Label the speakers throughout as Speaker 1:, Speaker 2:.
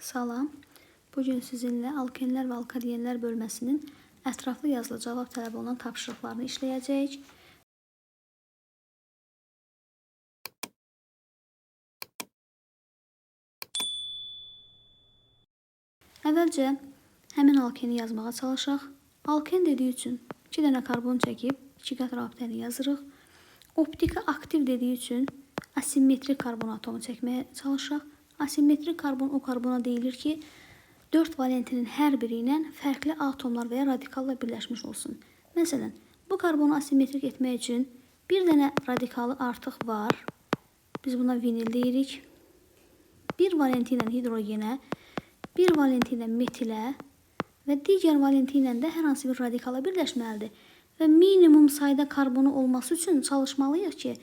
Speaker 1: Salam. Bugün sizinlə alkenlər və alkadienlər bölməsinin ətraflı yazılı cavab tələb olunan tapşırıqlarını işləyəcəyik. Əvvəlcə həmin alkeni yazmağa çalışaq. Alken dediyi üçün 2 dənə karbon çəkib 2 qat rabitəni yazırıq. Optiki aktiv dediyi üçün asimetrik karbon atomu çəkməyə çalışaq. Asimetrik karbon o karbona deyilir ki, 4 valentinin hər biri ilə fərqli atomlar və ya radikalla birləşmiş olsun. Məsələn, bu karbonu asimetrik etmək üçün bir dənə radikalı artıq var. Biz buna vinil deyirik. Bir valenti ilə hidrogenə, bir valenti ilə metilə və digər valenti ilə də hər hansı bir radikala birləşməlidir. Və minimum sayda karbonu olması üçün çalışmalıyıq ki,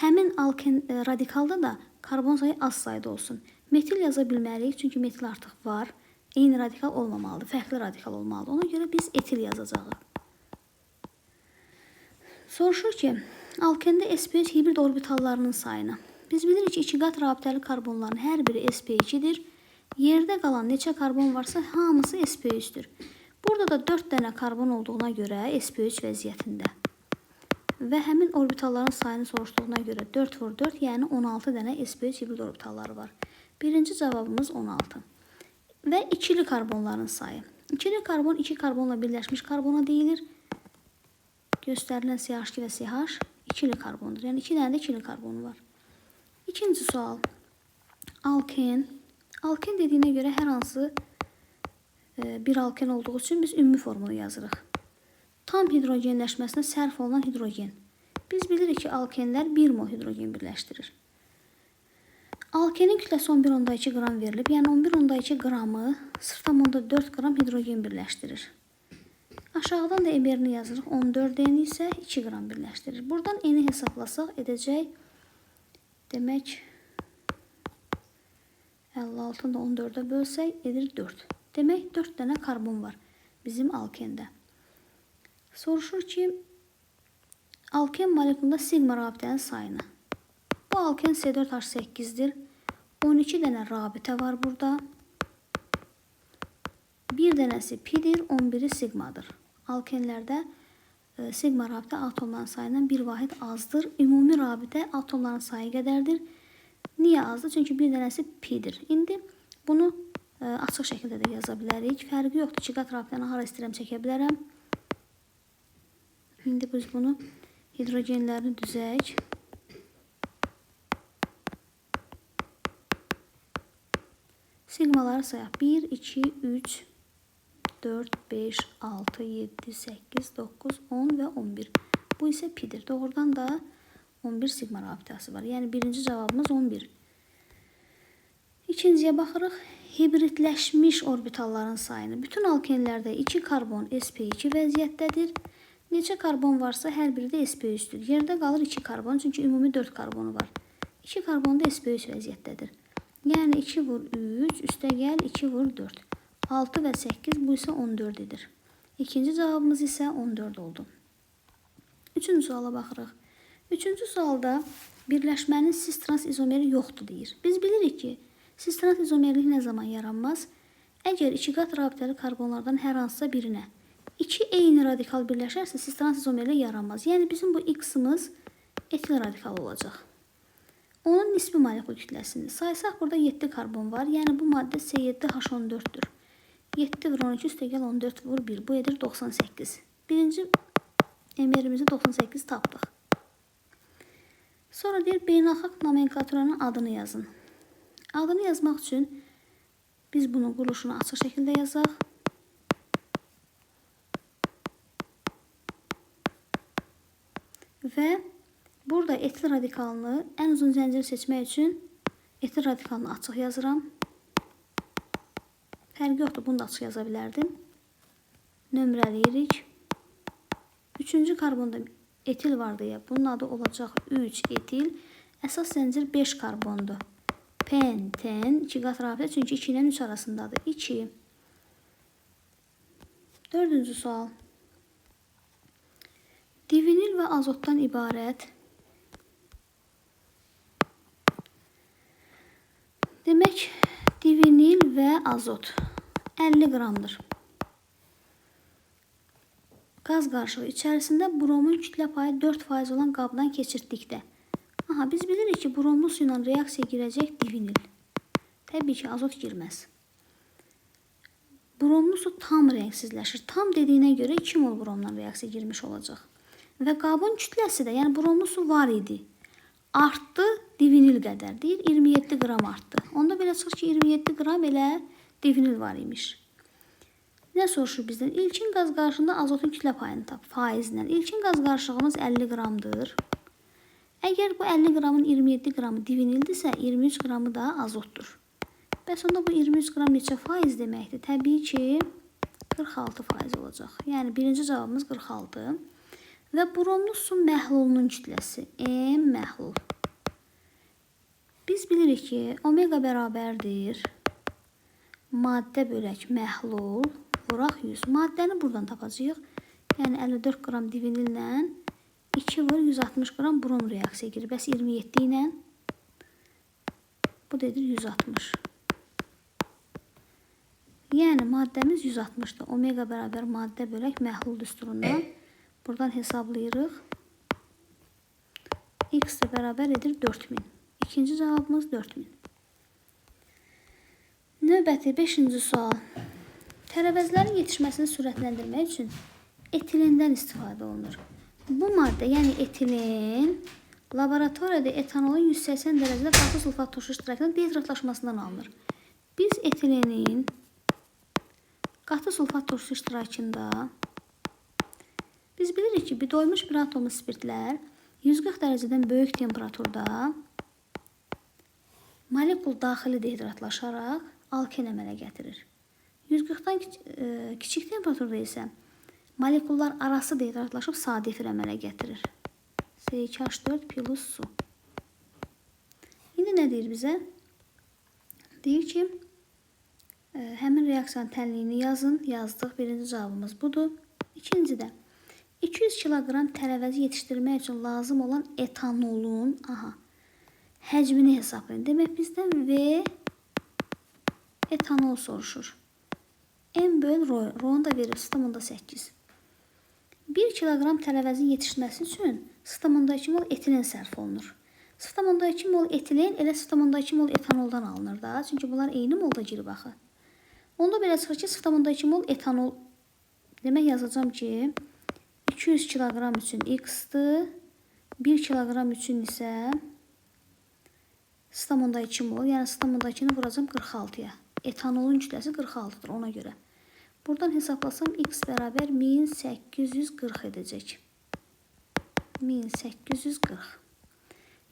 Speaker 1: həmin alken radikalda da karbon sayı az sayda olsun. Metil yaza bilmərik, çünki metil artıq var. Eyni radikal olmamalıdır, fərqli radikal olmalıdır. Ona görə biz etil yazacağıq. Soruşur ki, alkende sp3 hibrid orbitallarının sayını. Biz bilirik ki, 2 qat rabitəli karbonların hər biri sp2-dir. Yerdə qalan neçə karbon varsa hamısı sp3-dür. Burada da 4 dənə karbon olduğuna görə sp3 vəziyyətində. Və həmin orbitalların sayını soruşduğuna görə 4 vur 4, yəni 16 dənə sp3 hibrid orbitalları var. Birinci cavabımız 16. Və ikili karbonların sayı. İkili karbon iki karbonla birləşmiş karbona deyilir. Göstərilən CH2 və CH ikili karbondur. Yəni 2 dənə də ikili karbonu var. İkinci sual. Alken. Alken dediyinə görə hər hansı bir alken olduğu üçün biz ümumi formulu yazırıq. Tam hidrogenləşməsinə sərf olunan hidrogen. Biz bilirik ki, alkenlər 1 mol hidrogen birləşdirir. Alkenin kütləsi 11,2 qram verilib. Yəni 11,2 qramı 0,4 qram hidrogen birləşdirir. Aşağıdan da MR-ni yazırıq. 14 N isə 2 qram birləşdirir. Buradan N-i hesablasaq edəcək. Demək 56-nı da 14-ə bölsək edir 4. Demək 4 dənə karbon var bizim alkende. Soruşur ki, alken molekulunda sigma rabitənin sayını. Bu alken C4H8-dir. 12 dənə rabitə var burada. Bir dənəsi pidir, 11-i sigmadır. Alkenlərdə sigma rabitə atomların sayından bir vahid azdır. Ümumi rabitə atomların sayı qədərdir. Niyə azdır? Çünki bir dənəsi pidir. İndi bunu açıq şəkildə də yaza bilərik. Fərqi yoxdur. 2 qat rabitəni hara istəyirəm çəkə bilərəm. İndi biz bunu hidrogenlərini düzək. Sigmaları sayaq. 1, 2, 3, 4, 5, 6, 7, 8, 9, 10 və 11. Bu isə pidir. Doğrudan da 11 sigma rabitəsi var. Yəni birinci cavabımız 11. İkinciyə baxırıq. Hibridləşmiş orbitalların sayını. Bütün alkenlərdə 2 karbon sp2 vəziyyətdədir. Neçə karbon varsa hər biri də sp3-dür. Yerdə qalır 2 karbon, çünki ümumi 4 karbonu var. 2 karbon da sp3 vəziyyətdədir. Yəni 2 vur 3, üstə gəl 2 vur 4. 6 və 8, bu isə 14 edir. İkinci cavabımız isə 14 oldu. Üçüncü suala baxırıq. Üçüncü sualda birləşmənin cis-trans izomeri yoxdur deyir. Biz bilirik ki, cis-trans izomerlik nə zaman yaranmaz? Əgər 2 qat rabitəli karbonlardan hər hansısa birinə 2 eyni radikal birləşərsə cis-trans izomerlik yaranmaz. Yəni bizim bu X-imiz etil radikalı olacaq. Onun nisbi molekul kütləsini saysaq burada 7 karbon var. Yəni bu maddə C7H14-dür. 7 vur 12 üstəgəl 14 vur 1. Bu edir 98. Birinci MR-imizi 98 tapdıq. Sonra deyir beynəlxalq nomenklaturanın adını yazın. Adını yazmaq üçün biz bunun quruluşunu açıq şəkildə yazaq. Və burada etil radikalını ən uzun zəncir seçmək üçün etil radikalını açıq yazıram. Fərqi yoxdur, bunu da açıq yaza bilərdim. Nömrələyirik. Üçüncü karbonda etil var deyə bunun adı olacaq 3 etil. Əsas zəncir 5 karbondur. Penten 2 qat rabitə, çünki 2 ilə 3 arasındadır. 2. Dördüncü sual. Divinil və azotdan ibarət. Demək, divinil və azot 50 qramdır. Qaz qarışığı içərisində bromun kütlə payı 4% olan qabdan keçirtdikdə. Aha, biz bilirik ki, bromlu su ilə reaksiya girəcək divinil. Təbii ki, azot girməz. Bromlu su tam rəngsizləşir. Tam dediyinə görə 2 mol bromla reaksiya girmiş olacaq. Və qabın kütləsi də, yəni bromlu su var idi, artdı divinil qədər. Deyir, 27 qram artdı. Onda belə çıxır ki, 27 qram elə divinil var imiş. Nə soruşur bizdən? İlkin qaz qarışığında azotun kütlə payını tap, faizlə. İlkin qaz qarışığımız 50 qramdır. Əgər bu 50 qramın 27 qramı divinildirsə, 23 qramı da azotdur. Bəs onda bu 23 qram neçə faiz deməkdir? Təbii ki, 46% olacaq. Yəni, birinci cavabımız 46. Və bromlu su məhlulunun kütləsi, M məhlul. Biz bilirik ki, omega bərabərdir maddə bölək məhlul, vuraq 100. Maddəni buradan tapacağıq. Yəni, 54 qram divinillə 2 vur 160 qram brom reaksiya girir. Bəs 27 ilə bu da edir 160. Yəni, maddəmiz 160-dır. Omega bərabər maddə bölək məhlul düsturundan. Buradan hesablayırıq. X də bərabər edir 4000. İkinci cavabımız 4000. Növbəti 5-ci sual. Tərəvəzlərin yetişməsini sürətləndirmək üçün etilenden istifadə olunur. Bu maddə, yəni etilen, laboratoriyada etanolun 180 dərəcədə qatı sulfat turşu iştirakında dehidratlaşmasından alınır. Biz etilenin qatı sulfat turşusu iştirakında biz bilirik ki, doymuş bir atomlu spirtlər 140 dərəcədən böyük temperaturda molekul daxili dehidratlaşaraq alken əmələ gətirir. 140-dan kiçik temperaturda isə molekullar arası dehidratlaşıb sadə efir əmələ gətirir. C2H4 plus su. İndi nə deyir bizə? Deyir ki, həmin reaksiyanın tənliyini yazın. Yazdıq. Birinci cavabımız budur. İkinci də 200 kiloqram tərəvəzi yetişdirmək üçün lazım olan etanolun həcmini hesablayın. Demək, bizdən V etanol soruşur. M böl rho. Rho-nu da verir 0,8. 1 kiloqram tərəvəzin yetişməsi üçün 0,2 mol etilen sərf olunur. 0,2 mol etilen elə 0,2 mol etanoldan alınır da. Çünki bunlar eyni molda girib axı. Onda belə çıxır ki, 0,2 mol etanol. Demək, yazacağam ki, 200 kiloqram üçün X-dır. 1 kiloqram üçün isə 0,2 mol. Yəni, 0,2-ni vuracağam 46-ya. Etanolun kütləsi 46-dır ona görə. Buradan hesablasam X bərabər 1840 edəcək. 1840.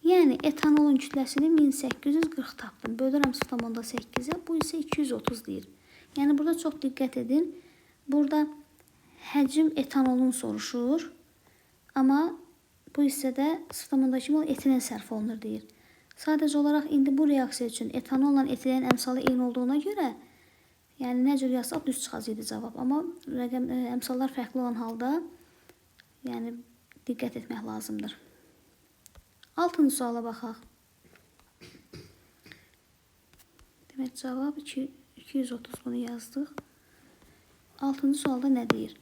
Speaker 1: Yəni, etanolun kütləsini 1840 tapdım. Bölürəm 0,8-ə. Bu isə 230 deyir. Yəni, burada çox diqqət edin. Burada həcm etanolun soruşur. Amma bu hissədə 0,2 mol etilen sərf olunur deyir. Sadəcə olaraq indi bu reaksiya üçün etanolla etilen əmsalı eyni olduğuna görə, yəni nə cür yazsaq düz çıxacaqdı cavab. Amma rəqəm, əmsallar fərqli olan halda, yəni diqqət etmək lazımdır. 6-cı suala baxaq. Demək, cavab 230 bunu yazdıq. 6-cı sualda nə deyir?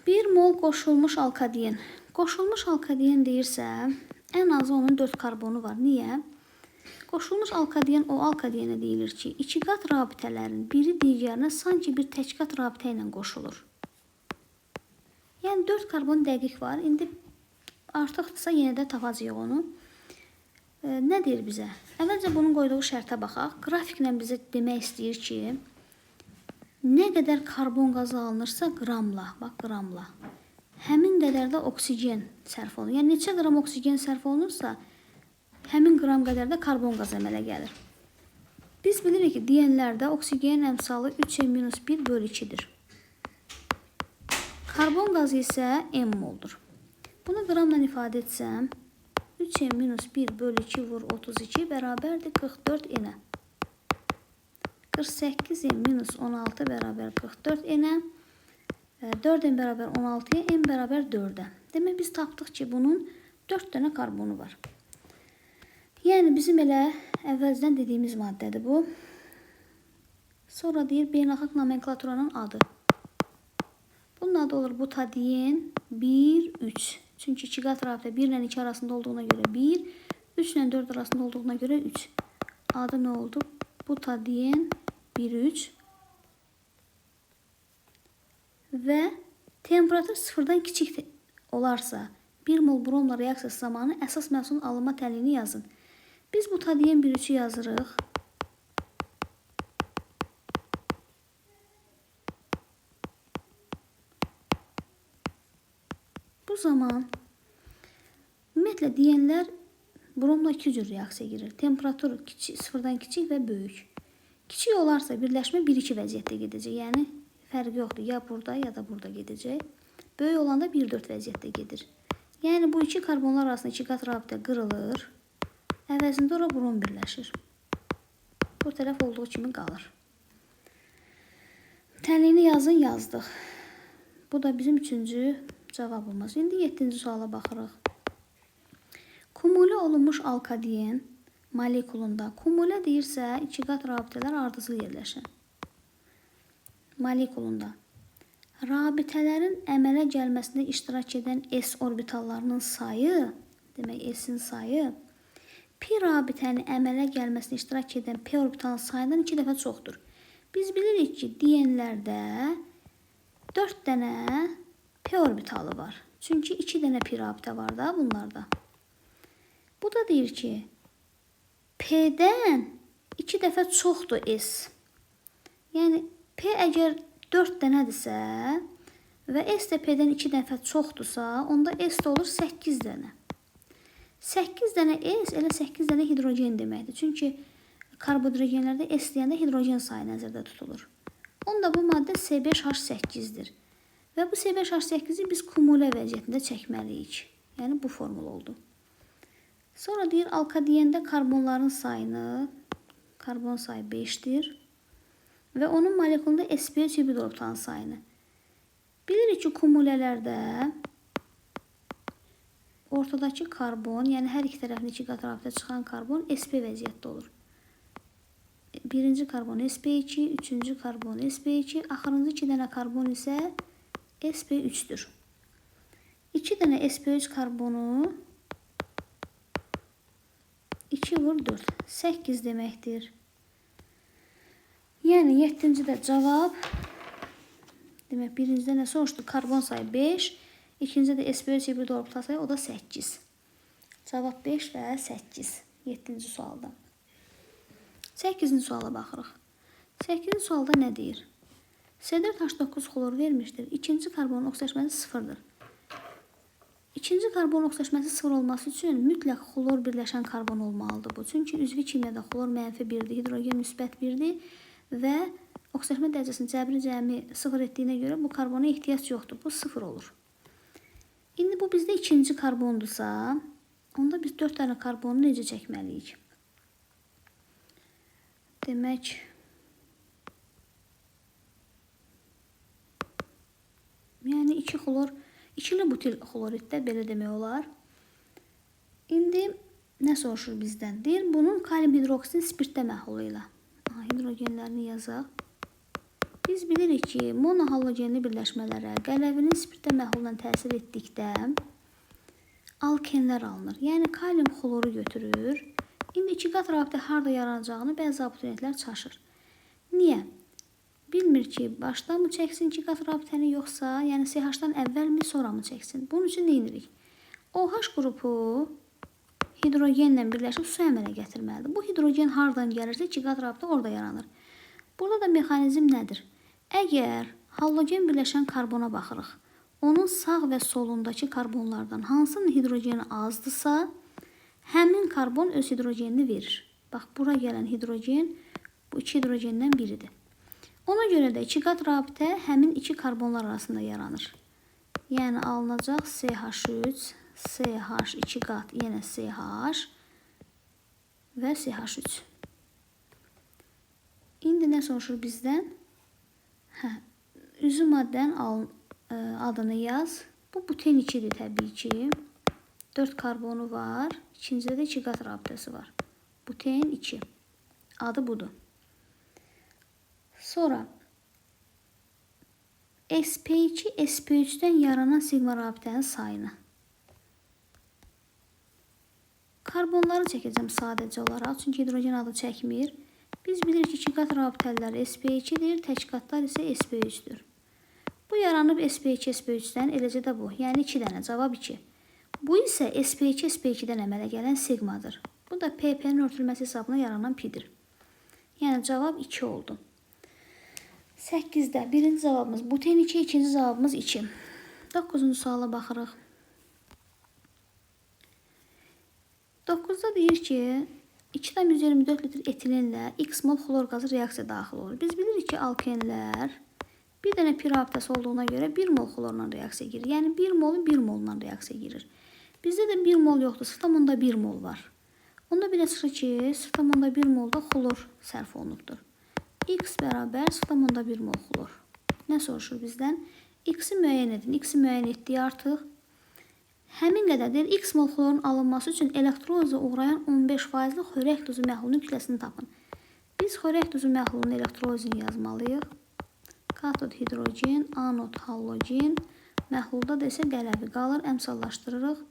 Speaker 1: 1 mol qoşulmuş alkadiyen. Qoşulmuş alkadiyen deyirsə, ən azı onun 4 karbonu var. Niyə? Qoşulmuş alkadiyen o alkadiyenə deyilir ki, iki qat rabitələrin biri digərinə sanki bir tək qat rabitə ilə qoşulur. Yəni 4 karbon dəqiq var. İndi artıqdırsa yenə də tapacağıq onu. Nə deyir bizə? Əvvəlcə bunun qoyduğu şərtə baxaq. Qrafiklə bizə demək istəyir ki, nə qədər karbon qazı alınırsa qramla, bax qramla, həmin qədər də oksigen sərf olunur. Yəni neçə qram oksigen sərf olunursa, həmin qram qədər də karbon qazı əmələ gəlir. Biz bilirik ki, deyənlərdə oksigenin əmsalı 3M-1 bölü 2-dir. Karbon qazı isə M moldur. Bunu qramla ifadə etsəm, 3M-1 bölü 2 vur 32 bərabərdir 44 N-ə. 48M minus 16 bərabər 44 N-ə. 4M bərabər 16-ya, M bərabər 4-ə. Demək, biz tapdıq ki, bunun 4 dənə karbonu var. Yəni, bizim elə əvvəlcədən dediyimiz maddədir bu. Sonra deyir beynəlxalq nomenklaturanın adı. Bunun adı olur butadien 1, 3. Çünki iki qat rabitə 1 ilə 2 arasında olduğuna görə 1, 3 ilə 4 arasında olduğuna görə 3. Adı nə oldu? Butadien 1, 3. Və temperatur sıfırdan kiçik olarsa 1 mol bromla reaksiyası zamanı əsas məhsulun alınma tənliyini yazın. Biz butadien 1,3-ü yazırıq. Bu zaman ümumiyyətlə deyənlər bromla iki cür reaksiya girir. Temperatur kiçik, sıfırdan kiçik və böyük. Kiçik olarsa birləşmə 1-2 vəziyyətdə gedəcək. Yəni fərqi yoxdur. Ya burada ya da burada gedəcək. Böyük olanda 1-4 vəziyyətdə gedir. Yəni bu iki karbonlar arasında iki qat rabitə qırılır. Əvəzində ora brom birləşir. Bu tərəf olduğu kimi qalır. Tənliyini yazın, yazdıq. Bu da bizim üçüncü cavabımız. İndi 7-ci suala baxırıq. Kumulə olunmuş alkadien molekulunda kumulə deyirsə iki qat rabitələr ardıcıl yerləşir. Molekulunda rabitələrin əmələ gəlməsində iştirak edən s orbitallarının sayı, demək s-in sayı p rabitənin əmələ gəlməsində iştirak edən p orbitalının sayından 2 dəfə çoxdur. Biz bilirik ki, DN-lərdə 4 dənə p orbitalı var. Çünki 2 dənə p rabitə var da bunlarda. Bu da deyir ki, P-dən 2 dəfə çoxdur S. Yəni P əgər 4 dənədirsə və S də P-dən 2 dəfə çoxdursa, onda S də olur 8 dənə. 8 dənə S elə 8 dənə hidrogen deməkdir. Çünki karbohidrogenlərdə S deyəndə hidrogen sayı nəzərdə tutulur. Onda bu maddə C5H8-dir. Və bu C5H8-i biz kumulə vəziyyətində çəkməliyik. Yəni bu formul oldu. Sonra deyir alkadiyende karbonların sayını, karbon sayı 5'dir. Və onun molekulunda sp3 hibrid orbitalın sayını. Bilirik ki, kumulələrdə ortadakı karbon, yəni hər iki tərəfində iki qat rabitə çıxan karbon sp vəziyyətdə olur. Birinci karbon sp2, üçüncü karbon sp2, axırıncı iki dənə karbon isə sp3-dür. 2 dənə sp3 karbonu 2 vur 4, 8 deməkdir. Yəni 7-ci də cavab, demək birincidə nə soruşdu? Karbon sayı 5, ikincidə də sp3 hibrid orbital sayı, o da 8. Cavab 5 və 8. 7-ci sualda. 8-ci suala baxırıq. 8-ci sualda nə deyir? C4H9 xlor vermişdir. İkinci karbonun oksidaşması sıfırdır. İkinci karbon oksidaşması sıfır olması üçün mütləq xlor birləşən karbon olmalıdır bu. Çünki üzvü kimyada xlor mənfi 1-dir, hidrogen müsbət 1-dir və oksidaşma dərəcəsinin cəbri cəmi sıfır etdiyinə görə bu karbona ehtiyac yoxdur. Bu sıfır olur. İndi bu bizdə ikinci karbondursa, onda biz 4 dənə karbonu necə çəkməliyik? Demək, yəni 2 xlor, ikili butil xloriddə belə demək olar. İndi nə soruşur bizdən? Deyir, bunun kalium hidroksidin spirtdə məhlulu ilə. Aha, hidrogenlərini yazaq. Biz bilirik ki, monohalogenli birləşmələrə qələvinin spirtdə məhluluna təsir etdikdə alkenlər alınır. Yəni kalium xloru götürür. İndi iki qat rabitə harda yaranacağını bəzi abituriyentlər çaşır. Niyə? Bilmir ki, başdan mı çəksin iki qat rabitəni, yoxsa, yəni CH-dan əvvəlmi, sonra mı çəksin? Bunun üçün nə edirik? OH qrupu hidrogenlə birləşib su əmələ gətirməlidir. Bu hidrogen hardan gəlirsə, iki qat rabitə orada yaranır. Burada da mexanizm nədir? Əgər halogen birləşən karbona baxırıq, onun sağ və solundakı karbonlardan hansının hidrogeni azdırsa, həmin karbon öz hidrogenini verir. Bax, bura gələn hidrogen bu iki hidrogenden biridir. Ona görə də iki qat rabitə həmin iki karbonlar arasında yaranır. Yəni alınacaq CH3, CH 2 qat, yenə CH və CH3. İndi nə soruşur bizdən? Hə, üzü maddənin adını yaz. Bu buten 2-dir təbii ki. 4 karbonu var. İkincidə də 2 qat rabitəsi var. Buten 2. Adı budur. Sonra sp2 sp3-dən yaranan siqma rabitənin sayını. Karbonları çəkəcəm sadəcə olaraq, çünki hidrogen adı çəkmir. Biz bilirik ki, iki qat rabitələr sp2-dir, tək qatlar isə sp3-dür. Bu yaranıb sp2 sp3-dən, eləcə də bu. Yəni 2 dənə, cavab 2. Bu isə sp2 sp2-dən əmələ gələn siqmadır. Bu da pp-nin örtülməsi hesabına yaranan pi-dir. Yəni cavab 2 oldu. 8-də birinci cavabımız buten 2, ikinci cavabımız 2. 9-cu suala baxırıq. 9-da deyir ki, 2,124 litr etilenlə X mol xlor qazı reaksiya daxil olur. Biz bilirik ki, alkenlər bir dənə pi rabitəsi olduğuna görə 1 mol xlorla reaksiya girir. Yəni 1 molu 1 molla reaksiya girir. Bizdə də 1 mol yoxdur, 0,1 mol var. Onda belə çıxır ki, 0,1 molda xlor sərf olunubdur. X bərabər 0,1 mol xlor. Nə soruşur bizdən? X-i müəyyən edin. X-i müəyyən etdik artıq. Həmin qədər deyir, X mol xlorun alınması üçün elektrolizə uğrayan 15%lik xörək duzu məhlulunun kütləsini tapın. Biz xörək duzu məhlulunun elektrolizini yazmalıyıq. Katod hidrogen, anod halogen, məhlulda da isə qələvi qalır. Əmsallaşdırırıq.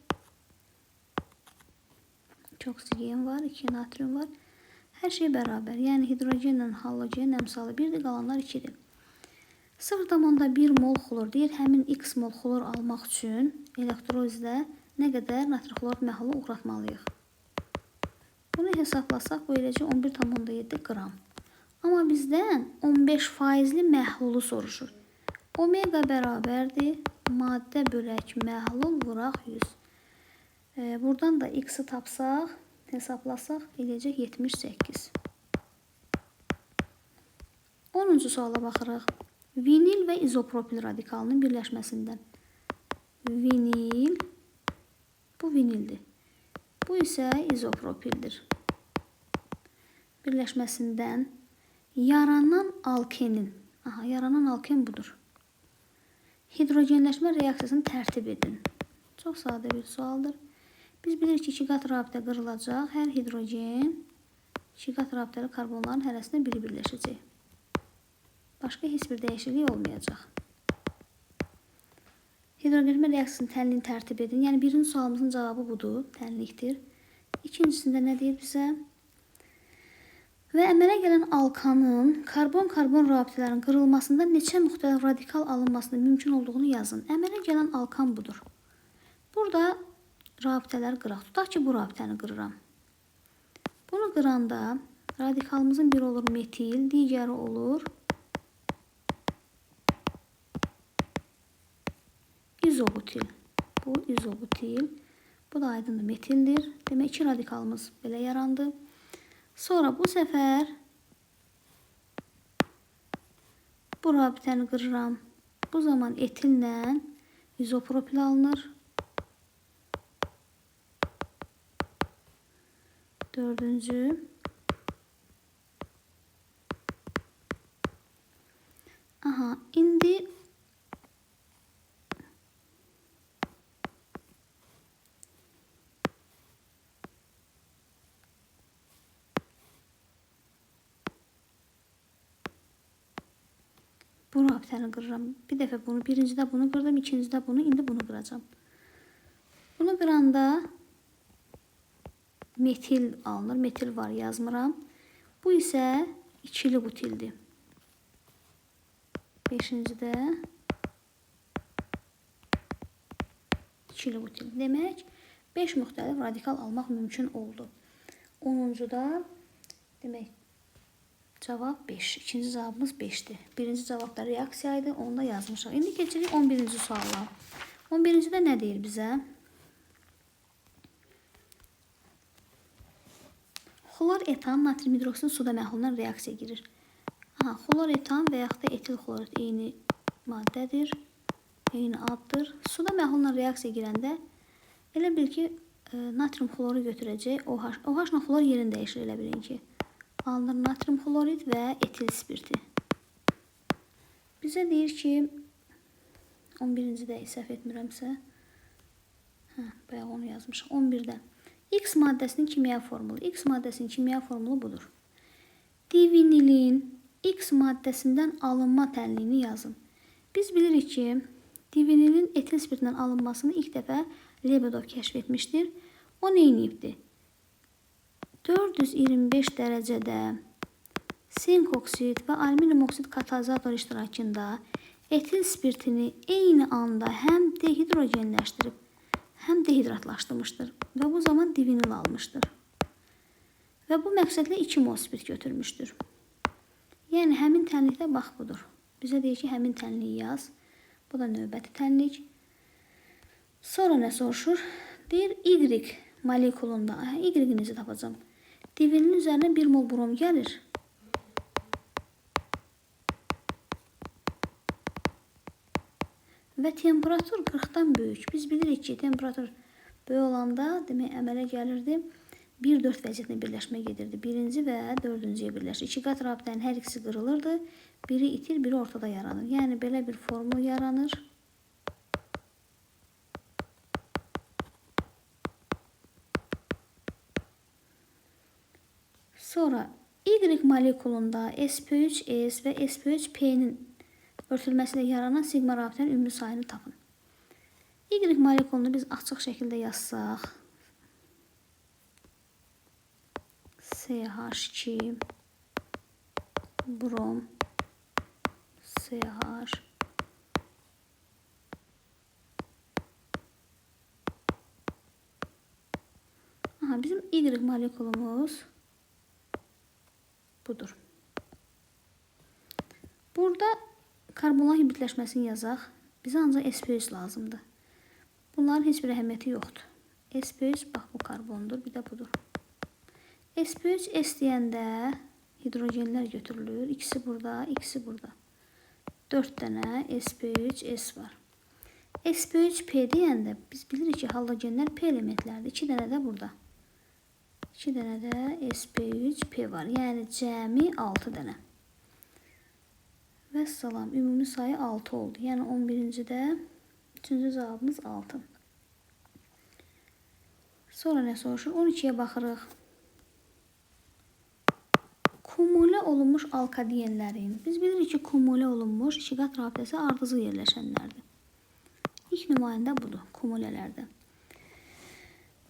Speaker 1: 2 oksigen var, 2 natrium var. Hər şey bərabər. Yəni hidrogenlə halogenin əmsalı 1-dir, qalanlar 2-dir. 0,1 mol xlor deyir. Həmin X mol xlor almaq üçün elektrolizdə nə qədər natri xlorid məhlulu uğratmalıyıq. Bunu hesablasaq, bu eləcə 11,7 qram. Amma bizdən 15%li məhlulu soruşur. Omega bərabərdir. Maddə bölək məhlul vuraq 100. Buradan da X-i tapsaq, hesablasaq, eləyəcək 78. 10-cu suala baxırıq. Vinil və izopropil radikalının birləşməsindən. Vinil, bu vinildir. Bu isə izopropildir. Birləşməsindən yaranan alkenin, aha, yaranan alken budur. Hidrogenləşmə reaksiyasını tərtib edin. Çox sadə bir sualdır. Biz bilirik ki, iki qat rabitə qırılacaq. Hər hidrogen iki qat rabitəli karbonların hərəsinə biri birləşəcək. Başqa heç bir dəyişiklik olmayacaq. Hidrogenləşmə reaksiyasının tənliyini tərtib edin. Yəni birinci sualımızın cavabı budur, tənlikdir. İkincisində nə deyir bizə? Və əmələ gələn alkanın karbon-karbon rabitələrin qırılmasında neçə müxtəlif radikal alınmasının mümkün olduğunu yazın. Əmələ gələn alkan budur. Burada rabitələr qıraq. Tutaq ki, bu rabitəni qırıram. Bunu qıranda radikalımızın biri olur metil, digəri olur izobutil. Bu izobutil. Bu da aydındır, metildir. Demək, iki radikalımız belə yarandı. Sonra bu səfər bu rabitəni qırıram. Bu zaman etillə izopropil alınır. Dördüncü. Aha, indi bu rabitəni qırıram. Bir dəfə bunu, birincidə bunu qırdım, ikincidə bunu, indi bunu qıracağam. Bunu qıranda metil alınır. Metil var, yazmıram. Bu isə ikili butildir. Beşincidə ikili butil. Demək, 5 müxtəlif radikal almaq mümkün oldu. 10-cuda demək, cavab 5. İkinci cavabımız 5-dir. Birinci cavab da reaksiya idi. Onu da yazmışıq. İndi keçirik 11-ci suala. 11-cidə nə deyir bizə? Xlor etan natrium hidroksidin suda məhlulundan reaksiya girir. Aha, xlor etan və yaxud da etil xlorid eyni maddədir, eyni addır. Suda məhlulundan reaksiya girəndə elə bil ki, natrium xloru götürəcək OH. OH ilə xlor yerini dəyişir elə bilin ki. Alınır natrium xlorid və etil spirti. Bizə deyir ki, 11-cidə səhv etmirəmsə, hə, bayaq onu yazmışıq, 11-də. X maddəsinin kimya formulu. X maddəsinin kimya formulu budur. Divinilin X maddəsindən alınma tənliyini yazın. Biz bilirik ki, divinilin etil spirtindən alınmasını ilk dəfə Lebedov kəşf etmişdir. O nə edibdir? 425 dərəcədə sink oksid və alüminium oksid katalizator iştirakında etil spirtini eyni anda həm dehidrogenləşdirib, həm dehidratlaşdırmışdır və bu zaman divinil almışdır. Və bu məqsədlə 2 mol spirt götürmüşdür. Yəni həmin tənlikdə bax budur. Bizə deyir ki, həmin tənliyi yaz. Bu da növbəti tənlik. Sonra nə soruşur? Deyir Y molekulunda, Y-i necə tapacağam? Divinilin üzərinə 1 mol brom gəlir. Və temperatur 40-dan böyük. Biz bilirik ki, temperatur böyük olanda demək əmələ gəlirdi. 1-4 vəziyyətinə birləşmə gedirdi. Birinci və dördüncüyə birləşir. İki qat rabitənin hər ikisi qırılırdı. Biri itir, biri ortada yaranır. Yəni belə bir formul yaranır. Sonra Y molekulunda sp3s və sp3p-nin örtülməsilə yaranan siqma rabitənin ümumi sayını tapın. Y molekulunu biz açıq şəkildə yazsaq, CH2 brom CH aha, bizim Y molekulumuz budur. Burada karbonların hibridləşməsini yazaq. Bizə ancaq sp3 lazımdır. Bunların heç bir əhəmiyyəti yoxdur. sp3 bax bu karbondur, bir də budur. sp3 S deyəndə hidrogenlər götürülür. İkisi burada, ikisi burada. 4 dənə sp3 S var. sp3 P deyəndə biz bilirik ki, halogenlər P elementlərdir. 2 dənə də burada. 2 dənə də sp3 P var. Yəni cəmi 6 dənə. Vəssalam, ümumi sayı 6 oldu. Yəni 11-cidə 3-cü cavabımız 6. Sonra nə soruşur? 12-yə baxırıq. Kumulə olunmuş alkadienlərin. Biz bilirik ki, kumulə olunmuş iki qat rabitəsi ardıcıl yerləşənlərdir. İlk nümayəndə budur, kumulələrdə.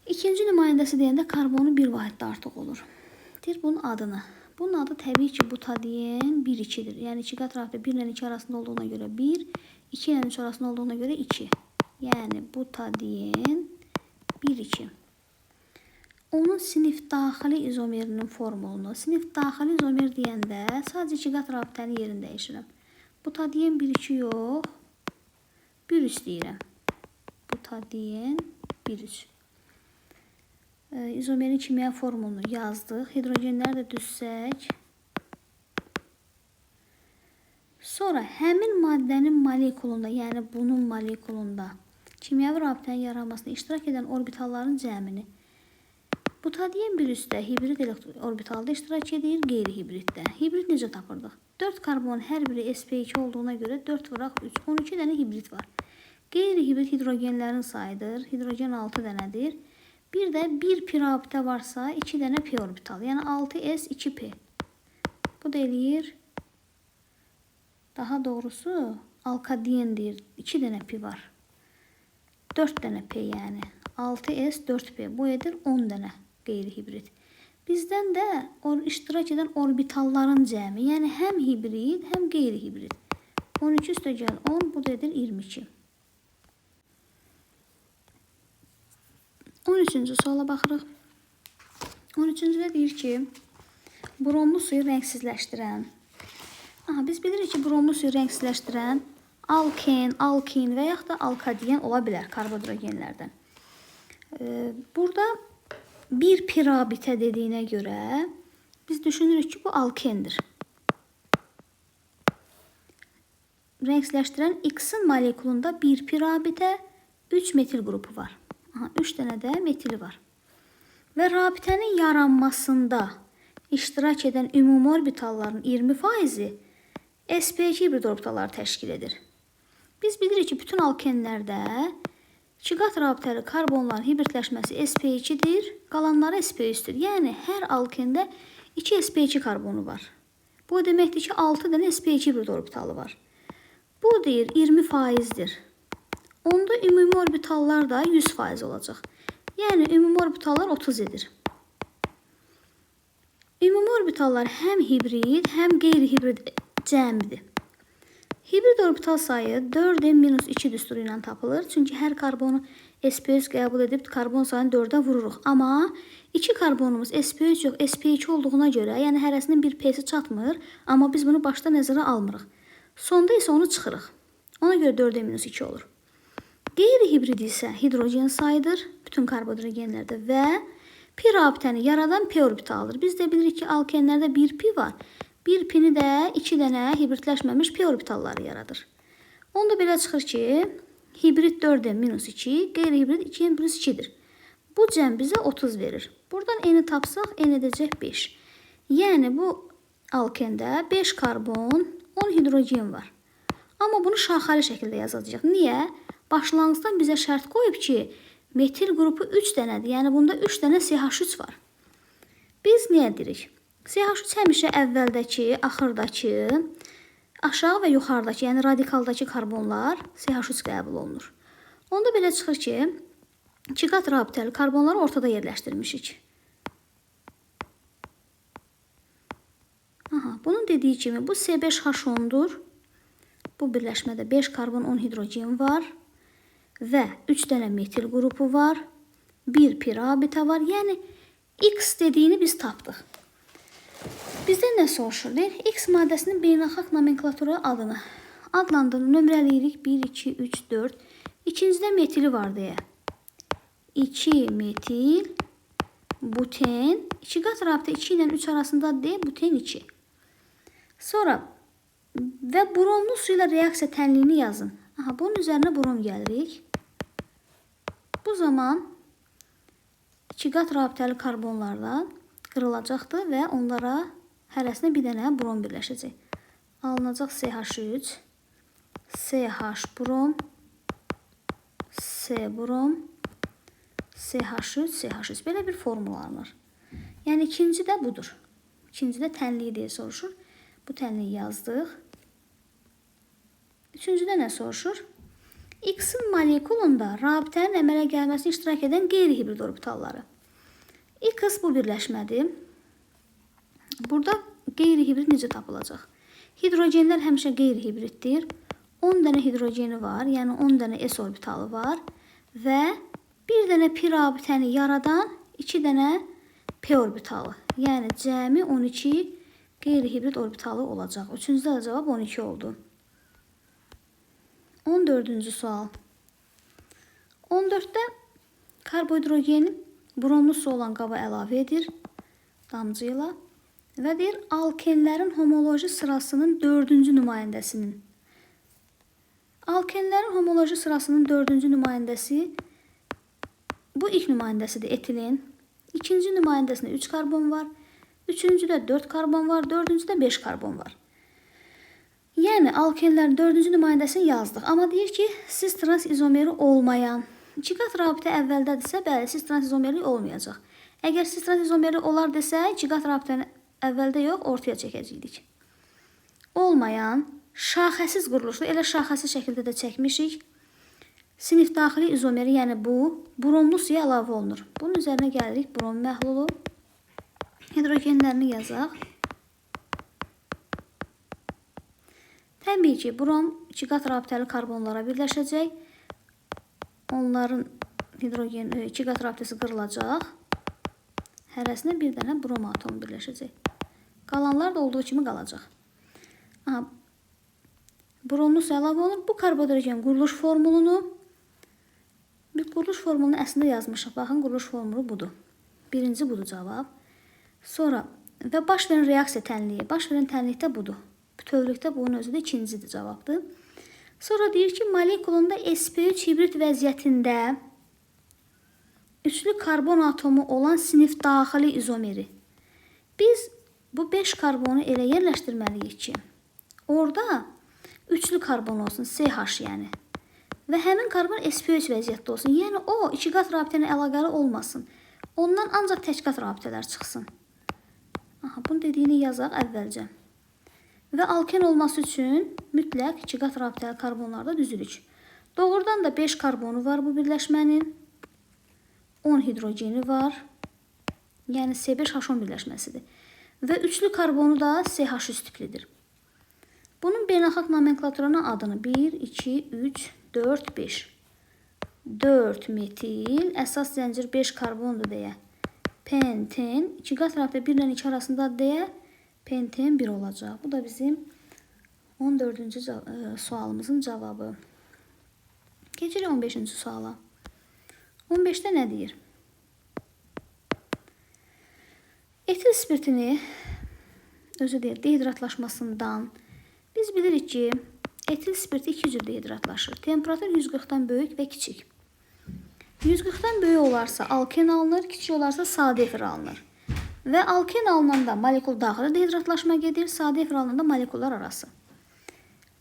Speaker 1: İkinci nümayəndəsi deyəndə karbonu bir vahiddə artıq olur. Deyir bunun adını. Bunun adı təbii ki, butadien 1-2-dir. Yəni iki qat rabitə 1 ilə 2 arasında olduğuna görə 1, 2 ilə 3 arasında olduğuna görə 2. Yəni butadien 1-2. Onun sinif daxili izomerinin formulunu, sinif daxili izomer deyəndə sadəcə iki qat rabitənin yerini dəyişirəm. Butadien 1-2 yox, 1-3 deyirəm. Butadien 1-3. İzomerin kimya formulunu yazdıq. Hidrogenləri də düzsək. Sonra həmin maddənin molekulunda, yəni bunun molekulunda kimyəvi rabitənin yaranmasında iştirak edən orbitalların cəmini. Butadien 1-3-də hibrid orbitalda iştirak edir, qeyri-hibriddə. Hibrid necə tapırdıq? 4 karbon hər biri sp2 olduğuna görə 4 vuraq 3, 12 dənə hibrid var. Qeyri-hibrid hidrogenlərin sayıdır. Hidrogen 6 dənədir. Bir də bir pi rabitə varsa 2 dənə p orbital. Yəni 6s 2p. Bu da eləyir. Daha doğrusu alkadien deyir. 2 dənə pi var. 4 dənə p yəni. 6s 4p. Bu edir 10 dənə qeyri-hibrid. Bizdən də iştirak edən orbitalların cəmi, yəni həm hibrid, həm qeyri-hibrid. 12 üstə gəl 10, bu da edir 22. 13-cü suala baxırıq. 13-cüdə deyir ki, bromlu suyu rəngsizləşdirən. Aha, biz bilirik ki, bromlu suyu rəngsizləşdirən alken, alkin və yaxud da alkadien ola bilər karbohidrogenlərdən. Burada bir pi rabitə dediyinə görə biz düşünürük ki, bu alkendir. Rəngsizləşdirən X-in molekulunda bir pi rabitə, 3 metil qrupu var. Aha, 3 dənə də metili var. Və rabitənin yaranmasında iştirak edən ümumi orbitalların 20%-i sp2 hibrid orbitalları təşkil edir. Biz bilirik ki, bütün alkenlərdə iki qat rabitəli karbonların hibridləşməsi sp2-dir, qalanları sp3-dür. Yəni hər alkende 2 sp2 karbonu var. Bu o deməkdir ki, 6 dənə sp2 hibrid orbitalı var. Bu deyir 20%-dir. Onda ümumi orbitallar da 100% olacaq. Yəni ümumi orbitallar 30 edir. Ümumi orbitallar həm hibrid, həm qeyri-hibrid cəmidir. Hibrid orbital sayı 4n-2 düsturu ilə tapılır. Çünki hər karbonu sp3 qəbul edib karbon sayını 4-ə vururuq. Amma 2 karbonumuz sp3 yox, sp2 olduğuna görə, yəni hərəsinin bir p-si çatmır, amma biz bunu başda nəzərə almırıq. Sonda isə onu çıxırıq. Ona görə 4n-2 olur. Qeyri-hibrid isə hidrogen sayıdır bütün karbohidrogenlərdə və pi rabitəni yaradan p orbitalıdır. Biz də bilirik ki, alkenlərdə 1 pi var. 1 pini də 2 dənə hibridləşməmiş p orbitalları yaradır. Onda belə çıxır ki, hibrid 4n-2, qeyri-hibrid 2n plus 2-dir. Bu cəm bizə 30 verir. Buradan n-i tapsaq, n edəcək 5. Yəni bu alkende 5 karbon, 10 hidrogen var. Amma bunu şaxəli şəkildə yazacağıq. Niyə? Başlanğıcdan bizə şərt qoyub ki, metil qrupu 3 dənədir. Yəni bunda 3 dənə CH3 var. Biz niyə deyirik? CH3 həmişə əvvəldəki, axırdakı, aşağı və yuxarıdakı, yəni radikaldakı karbonlar CH3 qəbul olunur. Onda belə çıxır ki, 2 qat rabitəli karbonları ortada yerləşdirmişik. Aha, bunun dediyi kimi bu C5H10-dur. Bu birləşmədə 5 karbon 10 hidrogen var və 3 dənə metil qrupu var. 1 pi rabitə var. Yəni X dediyini biz tapdıq. Bizdən nə soruşur? Deyir, X maddəsinin beynəlxalq nomenklatura adını adlandırır, nömrələyirik. 1, 2, 3, 4. İkincidə metili var deyə. 2 metil buten. 2 qat rabitə 2 ilə 3 arasında D, buten 2. Sonra və bromlu su ilə reaksiya tənliyini yazın. Aha, bunun üzərinə brom gəlirik. Bu zaman 2 qat rabitəli karbonlardan qırılacaqdır və onlara hərəsinə bir dənə brom birləşəcək. Alınacaq CH3, CH brom, C brom, CH3, CH3. Belə bir formul alınır. Yəni ikinci də budur. İkinci də tənliyi deyə soruşur. Bu tənliyi yazdıq. Üçüncüdə nə soruşur? X-in molekulunda rabitənin əmələ gəlməsini iştirak edən qeyri-hibrid orbitalları. X bu birləşmədir. Burada qeyri-hibrid necə tapılacaq? Hidrogenlər həmişə qeyri-hibriddir. 10 dənə hidrogeni var, yəni 10 dənə s orbitalı var və bir dənə pi rabitəni yaradan 2 dənə p orbitalı. Yəni cəmi 12 qeyri-hibrid orbitalı olacaq. Üçüncüdə də cavab 12 oldu. 14-cü sual. 14-də karbohidrogeni bromlu su olan qaba əlavə edir damcı ilə və deyir alkenlərin homoloji sırasının 4-cü nümayəndəsinin. Alkenlərin homoloji sırasının 4-cü nümayəndəsi bu ilk nümayəndəsidir etilin. İkinci nümayəndəsində 3 karbon var. Üçüncüdə 4 karbon var, dördüncüdə 5 karbon var. Yəni alkenlərin dördüncü nümayəndəsini yazdıq. Amma deyir ki, cis trans izomeri olmayan 2 qat rabitə əvvəldədirsə, bəli, cis trans izomeri olmayacaq. Əgər cis trans izomeri olar desə, 2 qat rabitəni əvvəldə yox, ortaya çəkəcəkdik. Olmayan şaxəsiz quruluşlu, elə şaxəsiz şəkildə də çəkmişik. Sinif daxili izomeri, yəni bu, bromlu suya əlavə olunur. Bunun üzərinə gəlirik brom məhlulu. Hidrogenlərini yazaq. Təbii ki, brom 2 qat rabitəli karbonlara birləşəcək. Onların hidrogen 2 qat rabitəsi qırılacaq. Hərəsinə bir dənə brom atomu birləşəcək. Qalanlar da olduğu kimi qalacaq. Aha, bromlu su əlavə olunur. Bu karbohidrogen quruluş formulunu bir quruluş formulunu əslində yazmışıq. Baxın, quruluş formulu budur. Birinci budur cavab. Sonra və baş verən reaksiya tənliyi. Baş verən tənlikdə budur. Bütövlükdə bunun özü də ikincidir cavabdır. Sonra deyir ki, molekulunda sp3 hibrid vəziyyətində üçlü karbon atomu olan sinif daxili izomeri. Biz bu 5 karbonu elə yerləşdirməliyik ki, orada üçlü karbon olsun, CH yəni. Və həmin karbon sp3 vəziyyətdə olsun. Yəni o iki qat rabitə ilə əlaqəli olmasın. Ondan ancaq tək qat rabitələr çıxsın. Aha, bunu dediyini yazaq əvvəlcə. Və alken olması üçün mütləq 2 qat rabitəli karbonlarda düzülük. Doğrudan da 5 karbonu var bu birləşmənin. 10 hidrogeni var. Yəni C5H10 birləşməsidir. Və üçlü karbonu da CH3 tiplidir. Bunun beynəlxalq nomenklaturuna adını 1, 2, 3, 4, 5. 4 metil, əsas zəncir 5 karbondur deyə penten, 2 qat rabitə 1 ilə 2 arasında deyə penten 1 olacaq. Bu da bizim 14-cü sualımızın cavabı. Keçirik 15-ci suala. 15-də nə deyir? Etil spirtini özü deyir, dehidratlaşmasından biz bilirik ki, etil spirti iki cür dehidratlaşır. Temperatur 140-dan böyük və kiçik. 140-dan böyük olarsa alken alınır, kiçik olarsa sadə efir alınır. Və alken alınanda molekul daxili dehidratlaşma gedir, sadə efir alınanda molekullar arası.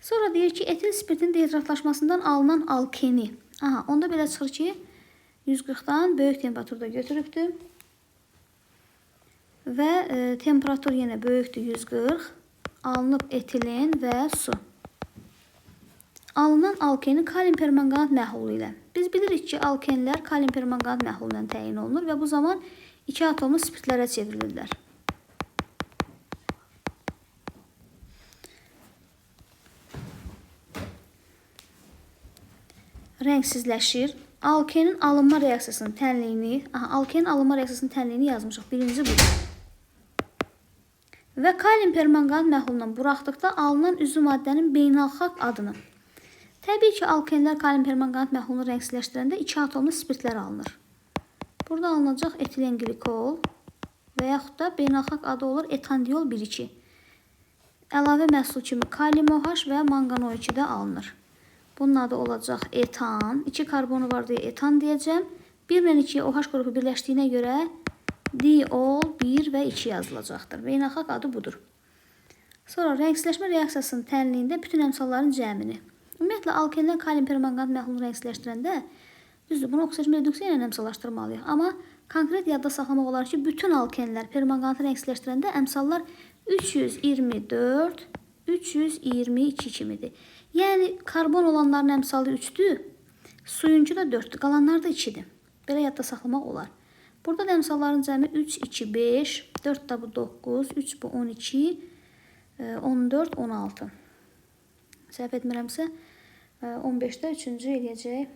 Speaker 1: Sonra deyir ki, etil spirtin dehidratlaşmasından alınan alkeni. Aha, onda belə çıxır ki, 140-dan böyük temperaturda götürübdür. Və temperatur yenə böyükdür 140. Alınıb etilen və su. Alınan alkeni kalium permanganat məhlulu ilə. Biz bilirik ki, alkenlər kalium permanganat məhlulu ilə təyin olunur və bu zaman iki atomlu spirtlərə çevrilirlər. Rəngsizləşir. Alkenin alınma reaksiyasının tənliyini, alkenin alınma reaksiyasının tənliyini yazmışıq. Birinci budur. Və kalium permanganat məhlulundan buraxdıqda alınan üzvü maddənin beynəlxalq adını. Təbii ki, alkenlər kalium permanganat məhlulunu rəngsizləşdirəndə iki atomlu spirtlər alınır. Burada alınacaq etilen qlikol və yaxud da beynəlxalq adı olur etandiol 1,2. Əlavə məhsul kimi kalium OH və manqan O2 də alınır. Bunun adı olacaq etan. 2 karbonu var deyə etan deyəcəm. 1 ilə 2 OH qrupu birləşdiyinə görə diol 1 və 2 yazılacaqdır. Beynəlxalq adı budur. Sonra rəngsizləşmə reaksiyasının tənliyində bütün əmsalların cəmini. Ümumiyyətlə, alkenlər kalium permanganat məhlulunu rəngsizləşdirəndə, düzdür, bunu oksidaşma reduksiya ilə əmsallaşdırmalıyıq. Amma konkret yadda saxlamaq olar ki, bütün alkenlər permanganatı rəngsizləşdirəndə əmsallar 324, 322 kimidir. Yəni, karbon olanların əmsalı 3-dür, suyuncu da 4-dür, qalanlar da 2-dir. Belə yadda saxlamaq olar. Burada da əmsalların cəmi 3, 2, 5, 4 da bu 9, 3 bu 12, 14, 16. Səhv etmirəmsə, 15-də 3-cü eləyəcək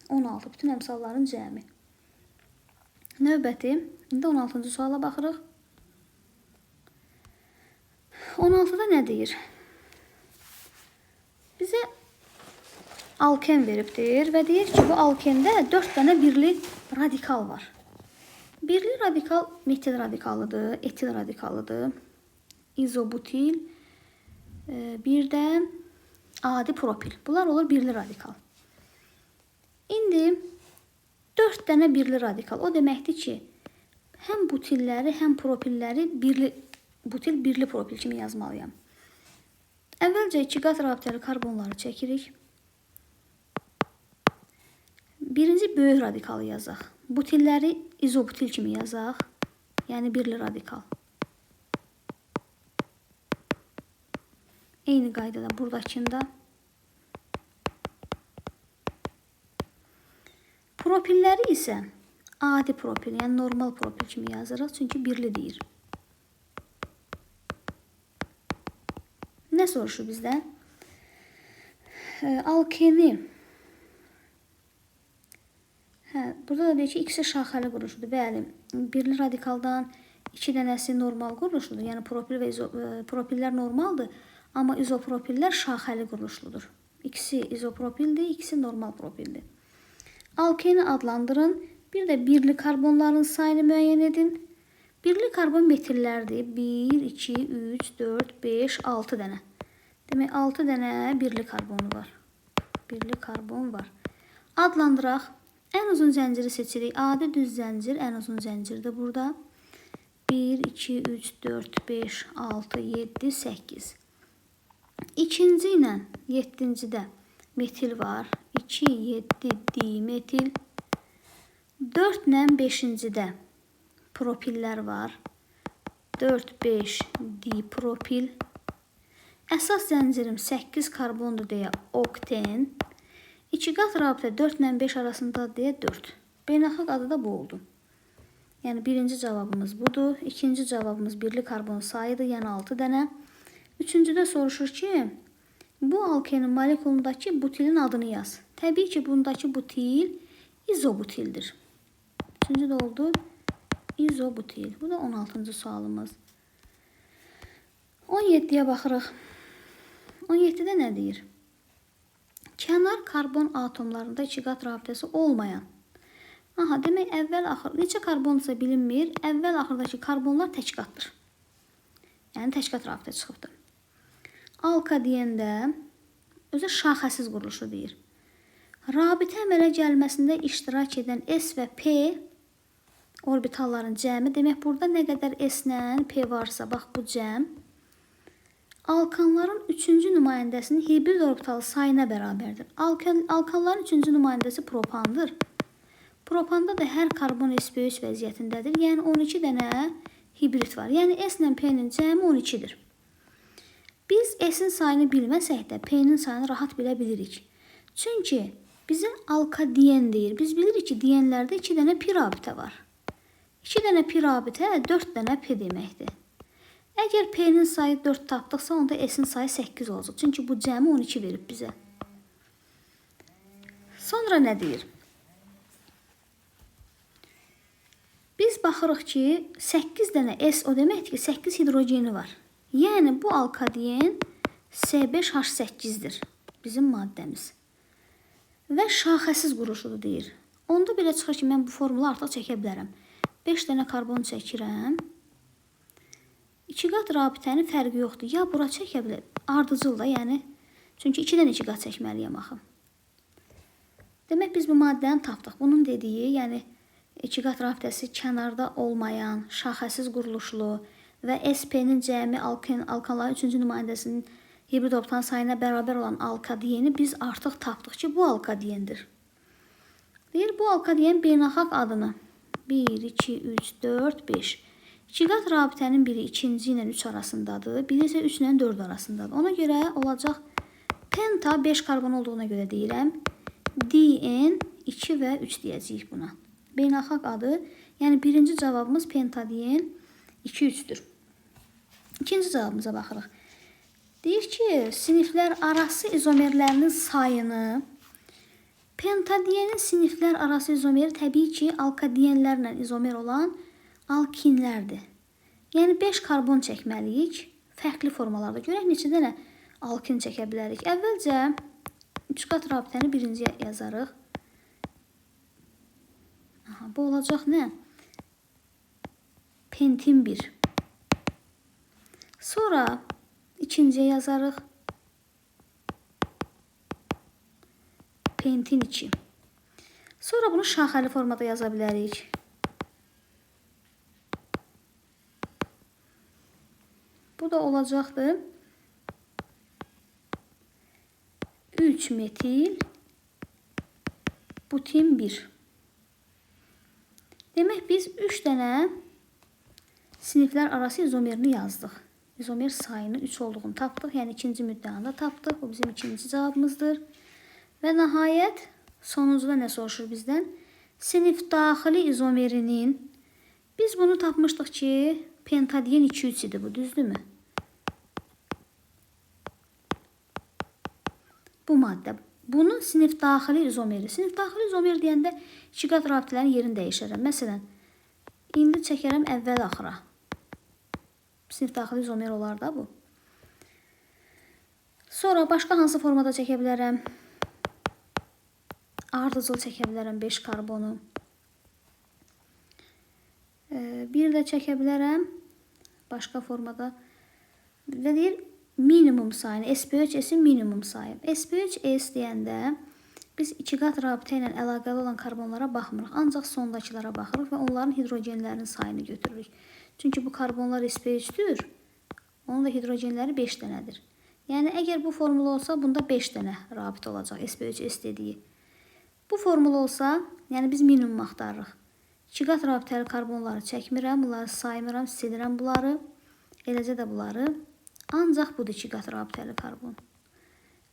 Speaker 1: 16. Bütün əmsalların cəmi. Növbəti, indi 16-cı suala baxırıq. 16-da nə deyir? Bizə alken veribdir və deyir ki, bu alkende 4 dənə birli radikal var. Birli radikal metil radikalıdır, etil radikalıdır, izobutil, bir də adi propil. Bunlar olur birli radikal. İndi 4 dənə birli radikal. O deməkdir ki, həm butilləri, həm propilləri birli, butil birli propil kimi yazmalıyam. Əvvəlcə 2 qat rabitəli karbonları çəkirik. Birinci böyük radikalı yazaq. Butilləri izobutil kimi yazaq. Yəni birli radikal. Eyni qaydada buradakında. Propilləri isə adi propil, yəni normal propil kimi yazırıq. Çünki birli deyir. Nə soruşur bizdən? Alkeni. Burada da deyir ki, ikisi şaxəli quruluşudur. Bəli, birli radikaldan 2 dənəsi normal quruluşludur. Yəni propil və propillər normaldır, amma izopropillər şaxəli quruluşludur. İkisi izopropildir, ikisi normal propildir. Alkeni adlandırın. Bir də birli karbonların sayını müəyyən edin. Birli karbon metillərdir. 1, 2, 3, 4, 5, 6 dənə. Demək, 6 dənə birli karbonu var. Birli karbon var. Adlandıraq. Ən uzun zənciri seçirik. Adi düz zəncir ən uzun zəncirdir burada. 1, 2, 3, 4, 5, 6, 7, 8. İkinci ilə yeddincidə metil var. 2, 7 dimetil. 4 ilə 5-cidə propillər var. 4, 5 dipropil. Əsas zəncirim 8 karbondur deyə okten. İki qat rabitə 4 ilə 5 arasındadır deyə 4. Beynəlxalq adı da bu oldu. Yəni birinci cavabımız budur. İkinci cavabımız birli karbon sayıdır, yəni 6 dənə. Üçüncüdə soruşur ki, bu alkenin molekulundakı butilin adını yaz. Təbii ki, bundakı butil izobutildir. Üçüncü də oldu izobutil. Bu da 16-cı sualımız. 17-yə baxırıq. 17-də nə deyir? Kənar karbon atomlarında iki qat rabitəsi olmayan. Aha, demək əvvəl axır neçə karbonsa bilinmir. Əvvəl axırdakı karbonlar tək qatdır. Yəni tək qat rabitə çıxıbdır. Alka deyəndə özü şaxəsiz quruluşu deyir. Rabitə əmələ gəlməsində iştirak edən S və P orbitalların cəmi. Demək burada nə qədər S ilə P varsa, bax bu cəm. Alkanların üçüncü nümayəndəsinin hibrid orbitalı sayına bərabərdir. Alkanların üçüncü nümayəndəsi propandır. Propanda da hər karbon sp3 vəziyyətindədir. Yəni 12 dənə hibrid var. Yəni S ilə P-nin cəmi 12-dir. Biz S-in sayını bilməsək də P-nin sayını rahat bilə bilirik. Çünki bizə alkadien deyir. Biz bilirik ki, dienlərdə 2 dənə pi rabitə var. 2 dənə pi rabitə 4 dənə P deməkdir. Əgər P-nin sayı 4 tapdıqsa, onda S-in sayı 8 olacaq. Çünki bu cəmi 12 verib bizə. Sonra nə deyir? Biz baxırıq ki, 8 dənə S o deməkdir ki, 8 hidrogeni var. Yəni bu alkadien S5H8-dir. Bizim maddəmiz. Və şaxəsiz quruluşudur deyir. Onda belə çıxır ki, mən bu formulu artıq çəkə bilərəm. 5 dənə karbon çəkirəm. İki qat rabitənin fərqi yoxdur. Ya bura çəkə bilər, ardıcıl da, yəni. Çünki 2-dən 2 qat çəkməliyəm axı. Demək biz bu maddəni tapdıq. Bunun dediyi, yəni iki qat rabitəsi kənarda olmayan, şaxəsiz quruluşlu və SP-nin cəmi alkanların üçüncü nümayəndəsinin hibrid orbitalın sayına bərabər olan alkadieni biz artıq tapdıq ki, bu alkadiendir. Deyir, bu alkadien beynəlxalq adını 1, 2, 3, 4, 5. İki qat rabitənin biri ikinci ilə 3 arasındadır, biri isə 3 ilə 4 arasındadır. Ona görə olacaq penta 5 karbon olduğuna görə deyirəm. DN 2 və 3 deyəcəyik buna. Beynəlxalq adı, yəni birinci cavabımız pentadien 2, 3-dür. İkinci cavabımıza baxırıq. Deyir ki, siniflər arası izomerlərinin sayını pentadienin siniflər arası izomeri təbii ki, alkadienlərlə izomer olan alkinlərdir. Yəni 5 karbon çəkməliyik. Fərqli formalarda. Görək neçə dənə alkin çəkə bilərik. Əvvəlcə 3 qat rabitəni birinciyə yazarıq. Aha, bu olacaq nə? Pentin 1. Sonra ikinciyə yazarıq. Pentin 2. Sonra bunu şaxəli formada yaza bilərik. Bu da olacaqdır. 3 metil butin 1. Demək biz 3 dənə siniflər arası izomerini yazdıq. İzomer sayını 3 olduğunu tapdıq. Yəni ikinci müddəanı da tapdıq. Bu bizim ikinci cavabımızdır. Və nəhayət sonuncuda nə soruşur bizdən? Sinif daxili izomerinin biz bunu tapmışdıq ki, pentadien 2-3 idi bu, düzdürmü? Bu maddə. Bunun sinif daxili izomeri. Sinif daxili izomer deyəndə iki qat rabitələrin yerini dəyişərəm. Məsələn, indi çəkərəm əvvəl axıra. Sinif daxili izomer olar da bu. Sonra başqa hansı formada çəkə bilərəm? Ardıcıl çəkə bilərəm 5 karbonu. Bir də çəkə bilərəm başqa formada. Və deyir minimum sayını, SP3S-in minimum sayı. SP3S deyəndə biz iki qat rabitə ilə əlaqəli olan karbonlara baxmırıq. Ancaq sondakılara baxırıq və onların hidrogenlərinin sayını götürürük. Çünki bu karbonlar SP3-dür. Onun da hidrogenləri 5 dənədir. Yəni əgər bu formul olsa, bunda 5 dənə rabitə olacaq SP3S dediyi. Bu formul olsa, yəni biz minimum axtarırıq. İki qat rabitəli karbonları çəkmirəm, bunları saymıram, silirəm bunları. Eləcə də bunları. Ancaq budur 2 qat rabitəli karbon.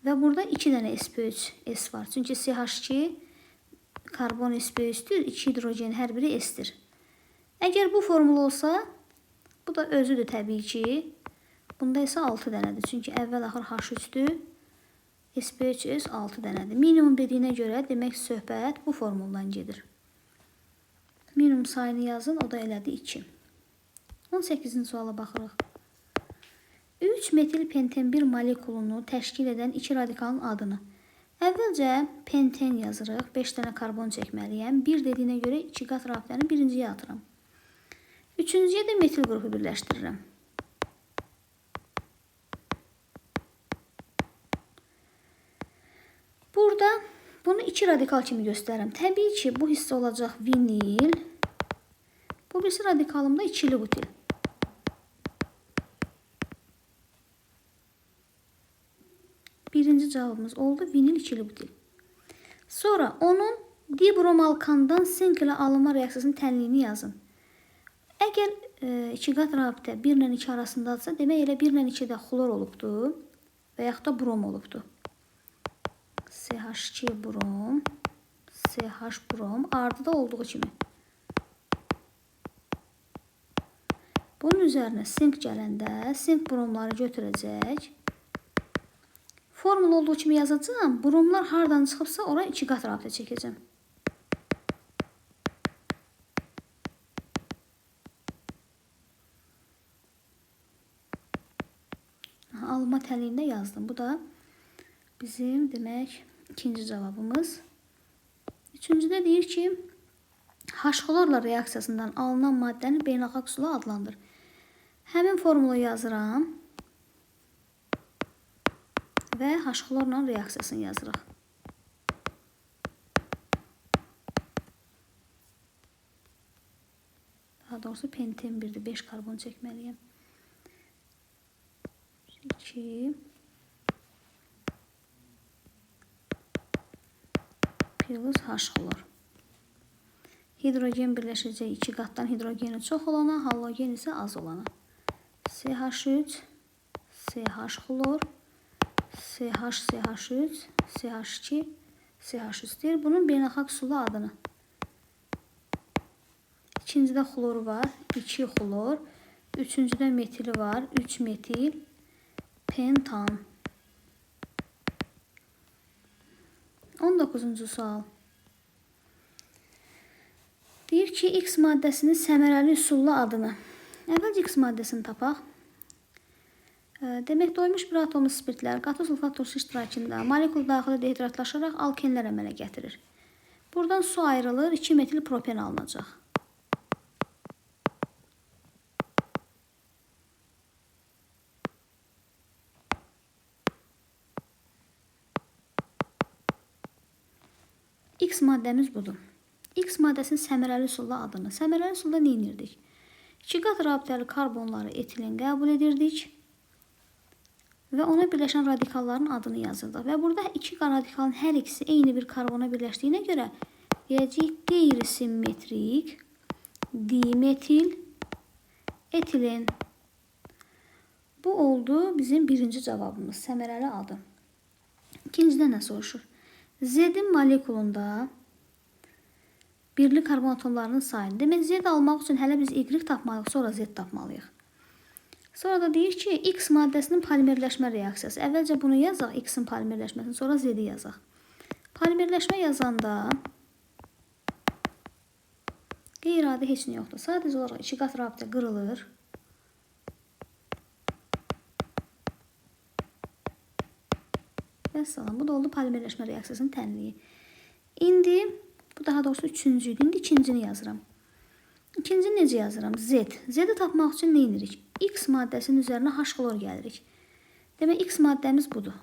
Speaker 1: Və burada 2 dənə sp3 S var. Çünki CH2 karbon sp3-dür, 2 hidrogen hər biri S-dir. Əgər bu formul olsa, bu da özüdür təbii ki. Bunda isə 6 dənədir. Çünki əvvəl-axır H3-dür. sp3S 6 dənədir. Minimum dediyinə görə demək söhbət bu formuldan gedir. Minimum sayını yazın, o da elədi 2. 18-ci suala baxırıq. 3 metil penten 1 molekulunu təşkil edən 2 radikalın adını. Əvvəlcə penten yazırıq. 5 dənə karbon çəkməliyəm. 1 dediyinə görə 2 qat rabitəni birinciyə atıram. Üçüncüyə də metil qrupu birləşdirirəm. Burada bunu 2 radikal kimi göstərirəm. Təbii ki, bu hissə olacaq vinil. Bu birisi radikalımda ikili butil. Birinci cavabımız oldu vinil ikili butil. Sonra onun dibromalkandan sink ilə alınma reaksiyasının tənliyini yazın. Əgər 2 qat rabitə 1 ilə 2 arasındadırsa, demək elə 1 ilə 2-də xlor olubdu və yaxud da brom olubdu. CH2 brom, CH brom ardıda olduğu kimi. Bunun üzərinə sink gələndə sink bromları götürəcək. Formul olduğu kimi yazacağam. Bromlar hardan çıxıbsa ora 2 qat rabitə çəkəcəm. Alınma tənliyində yazdım. Bu da bizim demək ikinci cavabımız. Üçüncüdə deyir ki, H-xlorla reaksiyasından alınan maddəni beynəlxalq üsulla adlandır. Həmin formulu yazıram və H-xlorla reaksiyasını yazırıq. Daha doğrusu penten 1-dir. 5 karbon çəkməliyəm. 2 plus H-xlor. Hidrogen birləşəcək 2 qatdan hidrogeni çox olana, halogen isə az olana. CH3, CH xlor, CH, CH3, CH2, CH3 deyir. Bunun beynəlxalq üsulu adını. İkincidə xlor var, 2 xlor. Üçüncüdə metili var, 3 metil pentan. 19-cu sual. Deyir ki, X maddəsinin səmərəli üsulla adını. Əvvəlcə X maddəsini tapaq. Demək, doymuş bir atomlu spirtlər qatı sulfat turşu iştirakında molekul daxili dehidratlaşaraq alkenlər əmələ gətirir. Buradan su ayrılır, 2 metil propen alınacaq. X maddəmiz budur. X maddəsinin səmərəli üsulla adını. Səmərəli üsulda nə edirdik? 2 qat rabitəli karbonları etilen qəbul edirdik və ona birləşən radikalların adını yazırdıq. Və burada iki radikalın hər ikisi eyni bir karbona birləşdiyinə görə deyəcəyik qeyri-simmetrik dimetil etilen. Bu oldu bizim birinci cavabımız, səmərəli adı. İkincidə nə soruşur? Z-in molekulunda birli karbon atomlarının sayını. Demək, Z almaq üçün hələ biz Y tapmalıyıq, sonra Z tapmalıyıq. Sonra da deyir ki, X maddəsinin polimerləşmə reaksiyası. Əvvəlcə bunu yazaq, X-in polimerləşməsini, sonra Z-i yazaq. Polimerləşmə yazanda qeyri-adi heç nə yoxdur. Sadəcə olaraq 2 qat rabitə qırılır. Vəssalam, bu da oldu polimerləşmə reaksiyasının tənliyi. İndi, bu daha doğrusu üçüncü idi. İndi ikincini yazıram. İkincini necə yazıram? Z. Z-i tapmaq üçün nə edirik? X maddəsinin üzərinə H xlor gəlirik. Demək, X maddəmiz budur.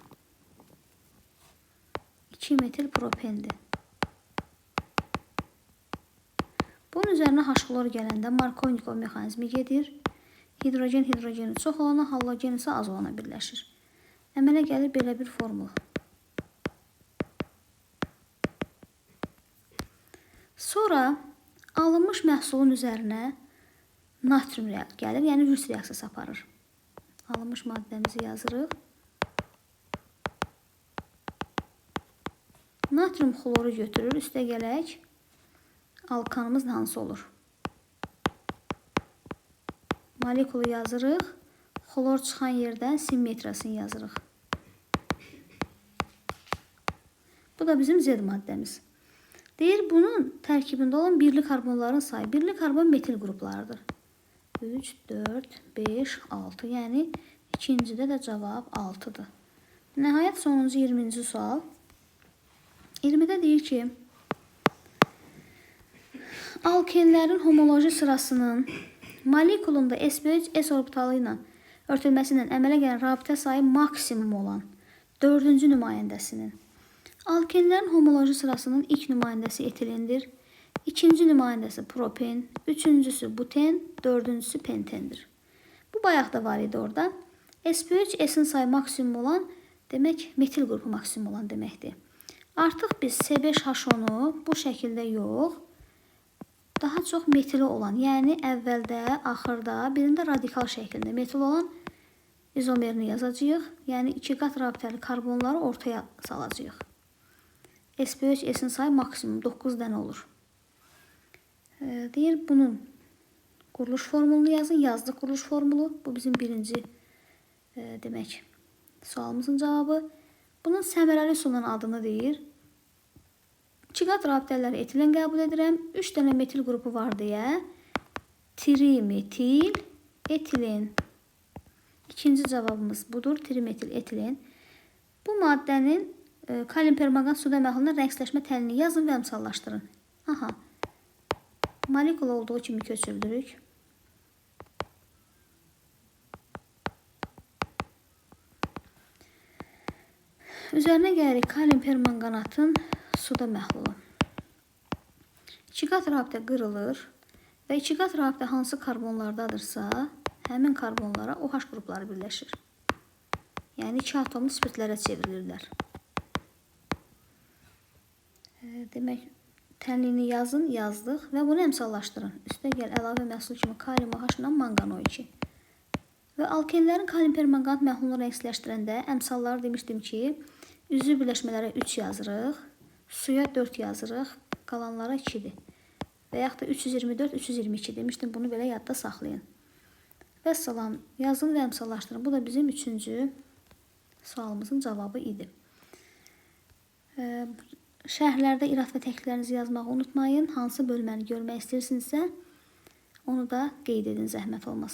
Speaker 1: 2 metil propendir. Bunun üzərinə H xlor gələndə Markovnikov mexanizmi gedir. Hidrogen hidrogeni çox olana, halogen isə az olana birləşir. Əmələ gəlir belə bir formul. Sonra alınmış məhsulun üzərinə natrium gəlir, yəni Wurtz reaksiyası aparır. Alınmış maddəmizi yazırıq. Natrium xloru götürür. Üstə gələk. Alkanımız hansı olur? Molekulu yazırıq. Xlor çıxan yerdən simmetriyasını yazırıq. Bu da bizim Z maddəmiz. Deyir, bunun tərkibində olan birli karbonların sayı. Birli karbon metil qruplarıdır. 3, 4, 5, 6. Yəni, ikincidə də cavab 6-dır. Nəhayət, sonuncu 20-ci sual. 20-də deyir ki, alkenlərin homoloji sırasının molekulunda sp3 s orbitalı ilə örtülməsi ilə əmələ gələn rabitə sayı maksimum olan dördüncü nümayəndəsinin alkenlərin homoloji sırasının ilk nümayəndəsi etilendir, ikinci nümayəndəsi propen, üçüncüsü buten, dördüncüsü pentendir. Bu bayaq da var idi orada. sp3 S-in sayı maksimum olan demək metil qrupu maksimum olan deməkdir. Artıq biz C5H10-u bu şəkildə yox, daha çox metili olan, yəni əvvəldə, axırda, birində radikal şəklində metil olan izomerini yazacağıq. Yəni iki qat rabitəli karbonları ortaya salacağıq. sp3 S-in sayı maksimum 9 dənə olur. Deyir, bunun quruluş formulunu yazın. Yazdıq quruluş formulu. Bu bizim birinci demək sualımızın cavabı. Bunun səmərəli üsulunun adını deyir. İki qat rabitələri etilen qəbul edirəm. 3 dənə metil qrupu var deyə trimetil etilen. İkinci cavabımız budur. Trimetil etilen. Bu maddənin kalium permangan suda məhluluna rəngsləşmə təhlilini yazın və əmsallaşdırın. Aha. Molekul olduğu kimi köçürdürük. Üzərinə gəlirik kalium permanganatın suda məhlulu. İki qat rabitə qırılır və iki qat rabitə hansı karbonlardadırsa, həmin karbonlara OH qrupları birləşir. Yəni iki atomlu spirtlərə çevrilirlər. Demək, təhlilini yazın, yazdıq və bunu əmsallaşdırın. Üstə gəl əlavə məhsul kimi kalium OH ilə manqan O2. Və alkenlərin kalium permanganat məhlulunu rəngsləşdirəndə əmsalları demişdim ki, üzvü birləşmələrə 3 yazırıq, suya 4 yazırıq, qalanlara 2-dir. Və yaxud da 324, 322 demişdim, bunu belə yadda saxlayın. Vəssalam, yazın və əmsallaşdırın. Bu da bizim üçüncü sualımızın cavabı idi. Şərhlərdə irad və təkliflərinizi yazmağı unutmayın. Hansı bölməni görmək istəyirsinizsə, onu da qeyd edin, zəhmət olmasa.